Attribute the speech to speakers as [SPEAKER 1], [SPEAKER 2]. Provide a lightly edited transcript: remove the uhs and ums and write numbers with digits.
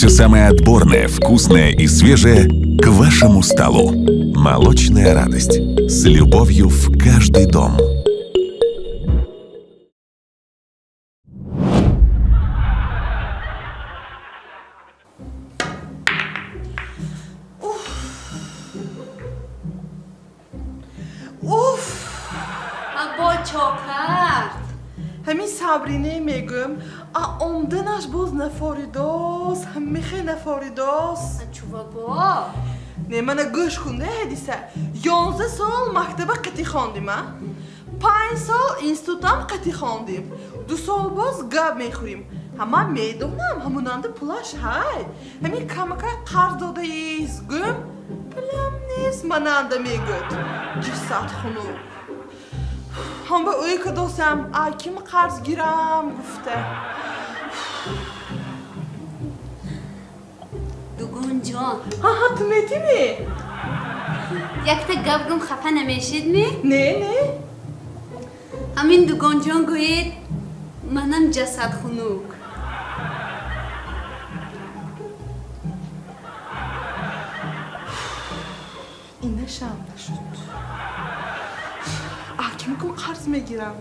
[SPEAKER 1] Все самое отборное, вкусное и свежее к вашему столу. Молочная радость. С любовью в каждый дом.
[SPEAKER 2] Уф! Або чо кард? Ҳамин Сабрине мегӯм, а омданаш боз нафоридос, ҳамихе нафоридос.
[SPEAKER 3] Чувабо?
[SPEAKER 2] Не, мана гӯш кун, Ҳадиса. 11 сол мактаба қатӣ хондим, а? 5 сол институтам қатӣ хондим. 2 сол боз гап мехӯрим. Ҳама медонам, ҳамонанда пулаш ҳай. Ҳамин камакай қарз додаист, гӯм, пулам нест, мананда мегӯд. Ҷисад хунук. Ҳам ба ӯй кадосам, а ким қарз гирам, гуфта.
[SPEAKER 3] Дугонҷон.
[SPEAKER 2] Ҳа, ту метими?
[SPEAKER 3] Якта гап гум, хафа намешидми?
[SPEAKER 2] Не, не.
[SPEAKER 3] Ҳамин Дугонҷон гӯед, манам ҷасад хунук.
[SPEAKER 2] Инашам нашуд. А ким кум қарз мегирам?